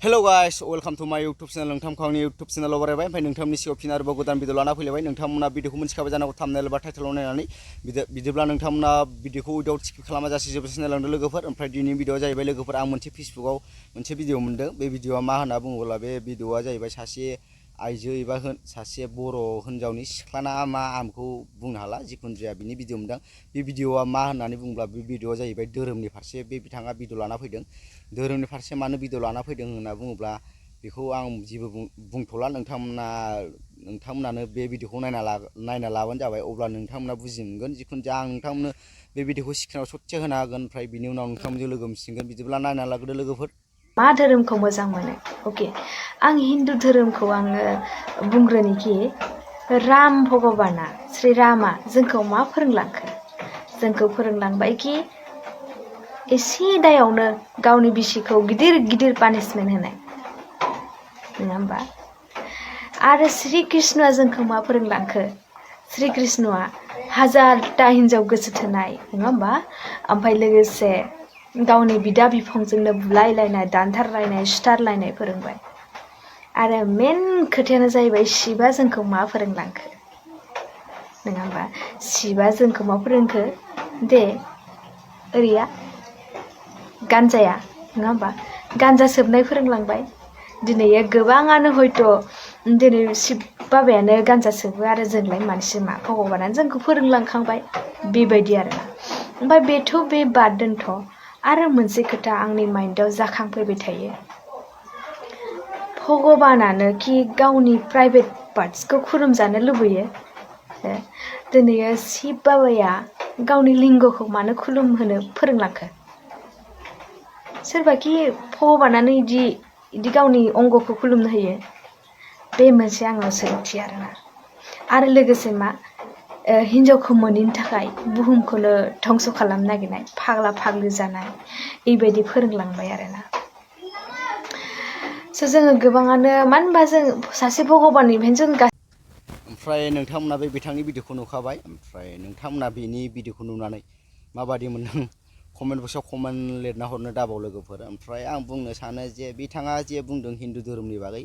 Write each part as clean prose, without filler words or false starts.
Hello guys, welcome to my YouTube channel. नोंथांखौ आंनि YouTube channel बरायबाय ओमफ्राय नोंथांनि सिगाङाव फिन आरोबाव गोदान भिडिअ लाना फैलायबाय। नोंथांमोना भिडिअखौ मोनथिखाबाय जानांगौ थाम्बनेल बा टाइटेलाव नायनानै बिदिब्ला नोंथांमोना भिडिअखौ उइदाउट स्किप खालामाजासे जोबजासिम नायलांदो लोगोफोर। ओमफ्राय दिनैनि भिडिअआ जाहैबाय लोगोफोर आं मोनसे फेसबुकआव मोनसे भिडिअ मोन्दों। बे भिडिअआ मा होनना बुङोब्ला बे भिडिअआ जाहैबाय सासे आइजो एबा सासे बर' हिनजावनि सिख्लाना मा आं बेखौ बुंनो हाला, जिखुनु जाया बिनि भिडिअ मोन्दों। बे भिडिअआ मा होननानै बुङोब्ला बे भिडिअआ जाहैबाय धोरोमनि फारसे बे बिथाङा भिडिअ लाना फैदों। धोरोमनि फारसे मानो भिडिअ लाना फैदों होनना बुङोब्ला बेखौ आं जेबो बुंथ'ला, नोंथांमोनानो बे भिडिअखौ नायना लाबानो जाबाय, अब्ला नोंथांमोना बुजि मोनगोन। जिखुनु जाया आं नोंथांमोननो बे भिडिअखौ स्क्रिनाव ससे होना होगोन, ओमफ्राय बिनि उनाव नोंथांमोनजों लोगो मोनसिगोन। बिदिब्ला नायना लाग्रोदो लोगोफोर। मा धोरोमखौ मोजां मोनो? अके, आं हिन्दु धोरोमखौ आङो बुंग्रोनिखि राम भगबाना श्री रामा जोंखौ मा फोरोंलांखो? जोंखौ फोरोंलांबाय कि एसे दायावनो गावनि बिसिखौ गिदिर गिदिर पानिशमेन्ट होनाय, नङा होमबा? आरो श्री कृष्णआ जोंखौ मा फोरोंलांखो? श्री कृष्णआ हाजारटा हिन्जाव गोसो थोनाय, नङा होमबा? ओमफ्राय लोगोसे गावनि बिदा बिफंजोंनो बुलायलायनाय, दानथारलायनाय, सुथारलायनाय फोरोंबाय। आरो मेन खोथायानो जाहैबाय शिबा जोंखौ मा फोरोंलांखो, नङा होमबा? शिबा जोंखौ मा फोरोंखो? दे ओरैया गान्जाया, नङा होमबा? गान्जा सोबनाय फोरोंलांबाय। दिनै गोबाङानो हयथ' दिनै शिब बाबायानो गान्जा सोबो आरो जोंलाय मानसि मा? भगबानानो जोंखौ फोरोंलांखांबाय, बेबायदि आरोना। ओमफ्राय बेथ' बे बाद दोनथ', आरो मोनसे खोथा आंनि माइन्डआव जाखांफैबाय थायो। भगबानानो कि गावनि प्राइभेट पार्टसखौ खुलुमजानो लुबैयो? दिनै शिब बाबाया गावनि लिंगखौ मानो खुलुमहोनो फोरोंलांखो? सोरबाखि भगबानानो इदि गावनि अंगखौ खुलुमनो होयो? बे मोनसे आंनाव सोंथि आरोना। आरो लोगोसे मा, हिन्जावखौ मोनैनि थाखाय बुहुमखौनो धंस' खालामनो नागिरनाय, फाग्ला फाग्लि जानाय, बेबायदि फोरोंलांबाय आरोना। स' जोङो गोबाङानो, मानो होनबा जों सासे भगबाननिफ्रायनो जों ओमफ्राय नोंथांमोना बे बिथांनि भिडिअखौ नुखाबाय। ओमफ्राय नोंथांमोना बेनि भिडिअखौ नुनानै माबादि मोनदों कमेन्ट बक्सआव कमेन्ट लिरना हरनो दाबाव लोगोफोर। ओमफ्राय आं बुंनो सानो जे बिथाङा जे बुंदों हिन्दु धोरोमनि बागै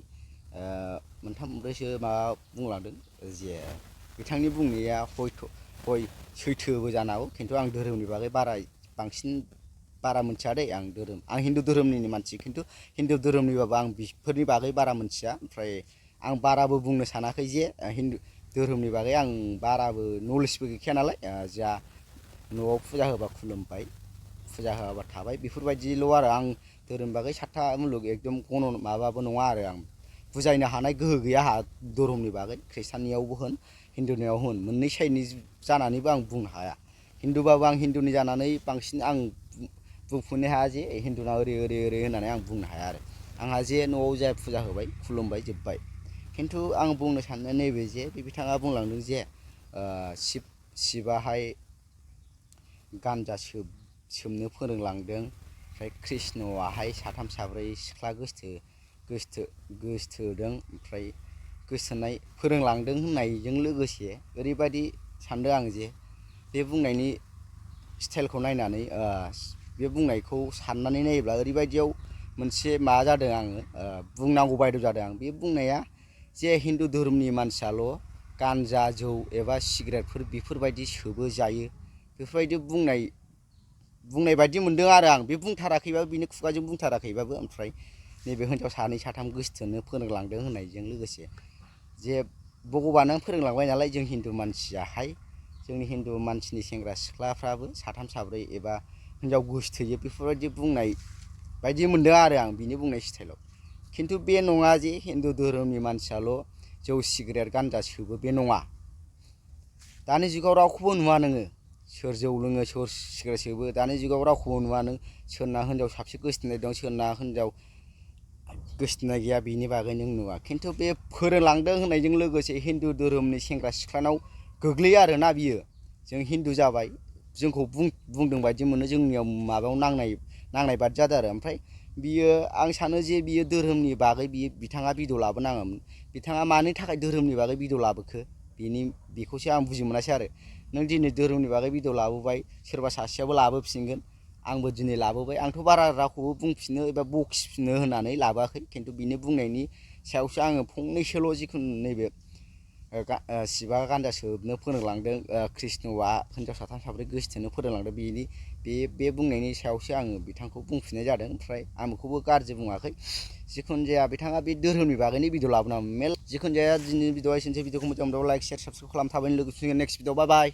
मोनथाम मोनब्रैसो माबा बुंलांदों, जे बिथांनि बुंनाया हय सैथोबो जानो हागौ, खिन्थु आं धोरोमनि बागै बारा मिथिया दै। आं हिन्दु धोरोमनिनो मानसि, खिन्थु हिन्दु धोरोमनिबाबो आं बेफोरनि बागै बारा मिथिया। ओमफ्राय आं बाराबो बुंनो सानाखै जे हिन्दु धोरोमनि बागै आं बाराबो नलेजबो गैखाया नालाय। जा न'आव फुजा होबा खुलुमबाय, फुजा होआबा थाबाय, बेफोरबायदिल' आरो। आं धोरोम बागै सातथा मुलुग एकदम माबाबो नङा आरो। आं बुजायनो हानाय गोहो गैया आंहा धोरोमनि बागै। ख्रिस्टाननियावबो होन हिन्दुनियाव होन, मोननै साइडनि जानानैबो आं बुंनो हाया। हिन्दुबाबो आं हिन्दुनि जानानै बांसिन आं बुंफुंनो हाया जे हिन्दुना ओरै होननानै आं बुंनो हाया आरो। आंहा जे न'आव जा फुजा होबाय खुलुमबाय जोब्बाय। खिन्थु आं बुंनो सानो नैबे जे बे बिथाङा बुंलांदों जे शिबाहाय गान्जा सोबनो फोरोंलांदों, ओमफ्राय कृष्णआहाय साथाम साब्रै सिख्ला गोसोथोदों, ओमफ्राय गोसोथोनाय फोरोंलांदों होननायजों लोगोसे ओरैबायदि सानदों आं जे बे बुंनायनि स्टाइलखौ नायनानै, बे बुंनायखौ साननानै नायोब्ला ओरैबायदियाव मोनसे माबा जादों आङो, बुंनांगौ बायद' जादों आं। बे बुंनाया जे हिन्दु धोरोमनि मानसियाल' गान्जा जौ एबा सिगारेटफोर बेफोरबायदि सोबो जायो, बेफोरबायदि बुंनाय बायदि मोनदों आरो आं। बे बुंथाराखैबाबो, बिनि खुगाजों बुंथाराखैबाबो, ओमफ्राय नैबे हिन्जाव सानै साथाम गोसोथोनो फोरोंलांदों होननायजों लोगोसे जे भगबानानो फोरोंलांबाय नालाय, जों हिन्दु मानसियाहाय, जोंनि हिन्दु मानसिनि सेंग्रा सिख्लाफ्राबो साथाम साब्रै एबा हिन्जाव गोसोथोयो, बेफोरबायदि बुंनाय बायदि मोनदों आरो आं बिनि बुंनाय स्टाइलाव। खिन्थु बे नङा जे हिन्दु धोरोमनि मानसियाल' जौ सिगारेट गान्जा सोबो, बे नङा। दानि जुगाव रावखौबो नुवा नोङो सोर जौ लोङो सोर सिगारेट सोबो। दानि जुगाव रावखौबो नुवा नों सोरना हिन्जाव साबसे गोसोथोनाय दं, सोरना हिन्जाव गोसोथोनाय गैया, बिनि बागै नों नुवा। खिन्थु बे फोरोंलांदों होननायजों लोगोसे हिन्दु धोरोमनि सेंग्रा सिख्लानाव गोग्लैयो आरोना बियो। जों हिन्दु जाबाय, जोंखौ बुंदों बायदि मोनो, जोंनियाव माबायाव नांनाय बादि जादों आरो। ओमफ्राय बियो, आं सानो जे बियो धोरोमनि बागै बिथाङा भिडिअ लाबोनाङामोन। बिथाङा मानि थाखाय धोरोमनि बागै भिडिअ लाबोखो बेखौसो आं बुजि मोनासै आरो। नों दिनै धोरोमनि बागै भिडिअ लाबोबाय, सोरबा सासेयाबो लाबोफिनगोन, आंबो दिनै लाबोबाय। आंथ' बारा रावखौबो बुंफिननो एबा बखिफिननो होननानै लाबोआखै, खिन्थु बिनि बुंनायनि सायावसो आङो फंनैसोल' जिखुनु नैबे शिबा गान्जा सोबनो फोरोंलांदों, कृष्णआ हिन्जाव साथाम साब्रै गोसोथोनो फोरोंलांदों, बे बुंनायनि सायावसो आङो बिथांखौ बुंफिननाय जादों। ओमफ्राय आं बेखौबो गाज्रि बुङाखै। जिखुनु जाया बिथाङा बे धोरोमनि बागैनो भिडिअ लाबोनांगोन। जिखुनु जाया दिनैनि भिडिअआ एसेनोसै। भिडिअखौ मोजां मोनोब्ला लाइक, शेयार, साबस्क्राइब खालाम। थाबैनो लोगो मोनफिनगोन नेक्स्ट भिडिअ। बाय बाय।